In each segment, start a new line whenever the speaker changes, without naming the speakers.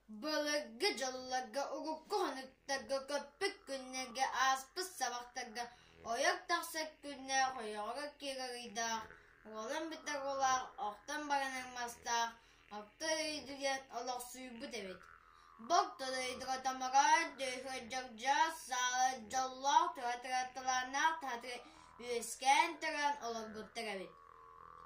Былыргы дьылларга, урукку хонуктарга, көппүт күннэргэ, ааспыт сабахтарга ойох тахсар күннээх, ойоҕо киирэр ыйдаах, уолан бүтэр уолаах, охтон баранар мастаах, орто өйдүгэр олохсуйбут эбит. Бок дойдуга томороон түөһүгэр дьагдьас саала дьоллоох тура-тура талааннаах таһатыгар үөскээн туран олорбуттар эбит.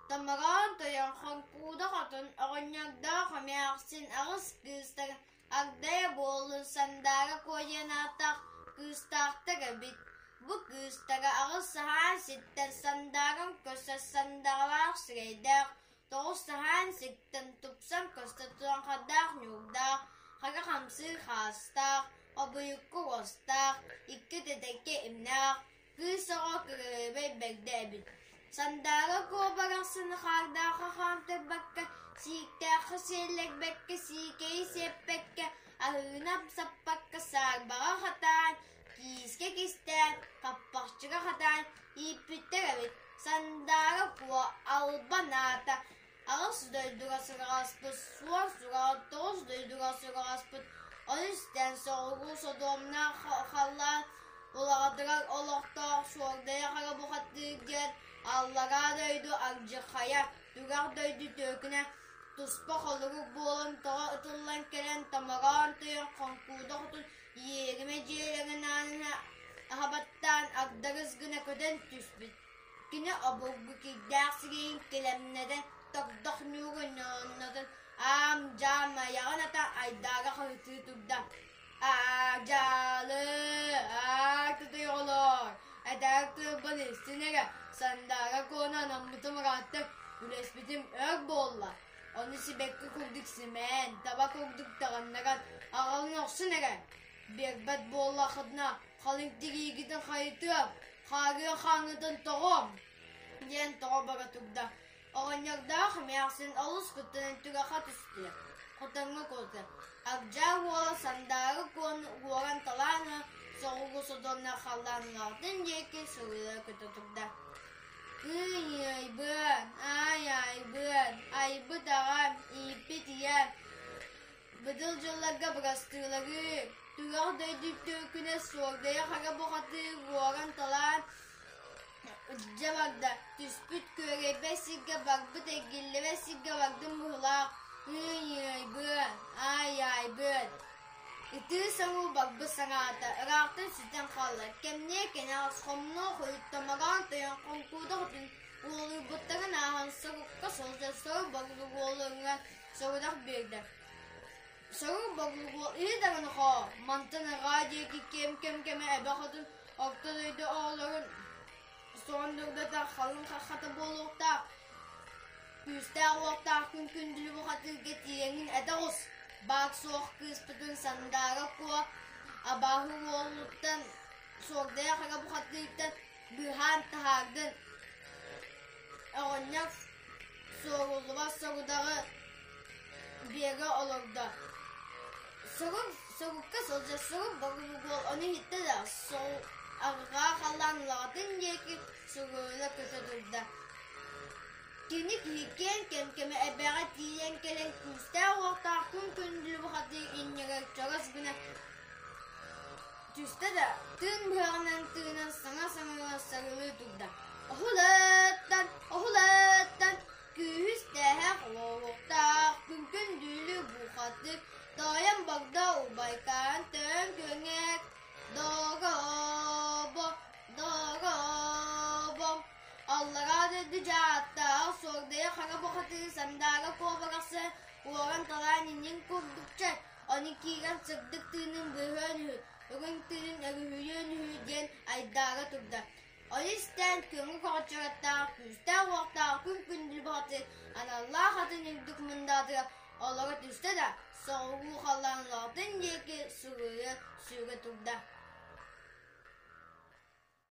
Томороон тойон Хоҥкууда хотун оҕонньордоох эмээхсин аҕыс кыыстар Агдайа буоллун Сандаара Куо диэн ааттаах кыыстаахтар эбит. Бу кыыстара аҕыс саһаан сиртэн сандааран көрсөр сандааралаах сирэйдээх, тоҕус саһаан сиртэн тупсан көстө тураҥхайдаах ньуурдаах, хара хамсыыр хаастаах, обуйукку уостаах, икки тэтэккэ имнээх, кыыс оҕо кырыыбай бэрдэ эбит. Сандаара Куо барахсаны хаардаахха хаамтарбакка, сииктээххэ сиэллэрбэккэ, сиикэйи сиэппэккэ, аһыыны амсаппакка саарбаҕа хатаан, киискэ кистээн, хаппахчыга хатаан ииппиттэр эбит. Сандаара Куо албан аата аҕыс дойдуга сыраҕаспыт, суон сураҕа тоҕус дойдуга сыраҕаспыт, ону истэн соҕуруу содуомнаах халлаан улаҕатыгар олохтоох Суордайа хара бухатыыр диэн аллараа дойду алдьархайа, түгэх дойду түөкүнэ туспа холорук буолан тоҕо ытыллан кэлэн томороон тойон хоҥкууда хотун иэримэ дьиэлэрин аанын аһа баттаан агдарыс гына көтөн түспүт. Кини обургу кирдээх сирэйин килэмнэтэн, тордох ньуурун ньооннотон, аам-дьаам айаҕын ата айдаара хаһытыы турда: «Аа-дьаалы, аа тутуй оҕолоор, этээр тылбын истин эрэ, Сандаара Куону анаммытым ыраатта, үлэспитим өр буолла, ону сибэкки курдук симээн, таба курдук таҕыннаран аҕалан охсун эрэ, биэрбэт буоллаххытына халыҥ тириигитин хайытыам, хаарыан хааҥҥытын тоҕуом» диэн тоҕо бара турда. Оҕонньордоох эмээхсин олус куттанан түгэххэ түстүлэр, хотоҥҥо куота. Агдьаа уола Сандаары Куону уоран талаан ылан соҕуруу содуомнаах халлаан улаҕатын диэки суруйа көтө турда. Кыый-ыйбыан, аай-аайбыан, айбыт аҕам, ииппит ийэм, Быдыл дьылларга бырастыылары, түгэх дойду түөкүнэ Суордайа хара бухатыыр уоран-талаан илдьэ барда, түспүт күөрэйбэт сиргэ барбыт эргиллибэт сиргэ бардым быһыылаах, ыый-ыайбыан, аай-аайбыан. Ытыы соҥуу барбыт санаата ыраахтан сүтэн хаалла, кэмниэ кэнэҕэс хомнуо хойут томороон тойон хоҥкууда хотун уолуйбуттарын ааһан сорукка сылдьар сору боругу уолуҥҥа сорудах биэрдэ. Сору боругу иһи даҕаны хоо, мантан арҕаа диэки кэм-кэм кэмэ эбэ хотун орто дойду оҕолорун суон дурдата халыҥ хаххата буолуохтаах, күүстээх уохтаах күн күндүлү бухатыырга тиийэҥҥин этэ оҕус, баар суох кыыспытын Сандаара Куо абааһы уолуттан Суордайа хара бухатыыртан быыһаан таһаардын. Оҕонньор суоруллубат сорудаҕы биэрэ олордо. Сорук сорукка сылдьар сорук боругуол ону иһиттэ да, арҕаа халлаан улаҕатын диэки суруйула көтө турда. Кини киһиккиэн кэм-кэмэ эбэҕэ тиийэн кэлэн күүстээх уохтаах күн күндүлү бухатыыр иннигэр чорос гына түстэ да, тыын быһаҕынан тыынан саҥа-саҥаҕа сарылыы турда. Оһулаттан, оһулаттан, күүһүс-тээһэх уоһуктаах, күҥкүн дүүлү бухатык, тоойон богдо убайкаан төөн күөҥэк, догобо, догобо. Аллараа дойду дьааттаах, суордайа хара бухатыы сандаара куобарахса уоран-талаан иннин курдукча, ону киирэн сырдык тыынын быыһыан үһү, үрүҥ тыынын өрүһүйүөн үһү диэн айдаара турда. Ону истэн көҥү көҕөччөрөттөөх, күүстээх-уохтаах күн күндүл баҕатыгар аналлаах атын үрдүк мындаатыгар олоро түстэ да, соҕуруу халлаан улаҕатын диэки суруйа сүүрэ турда.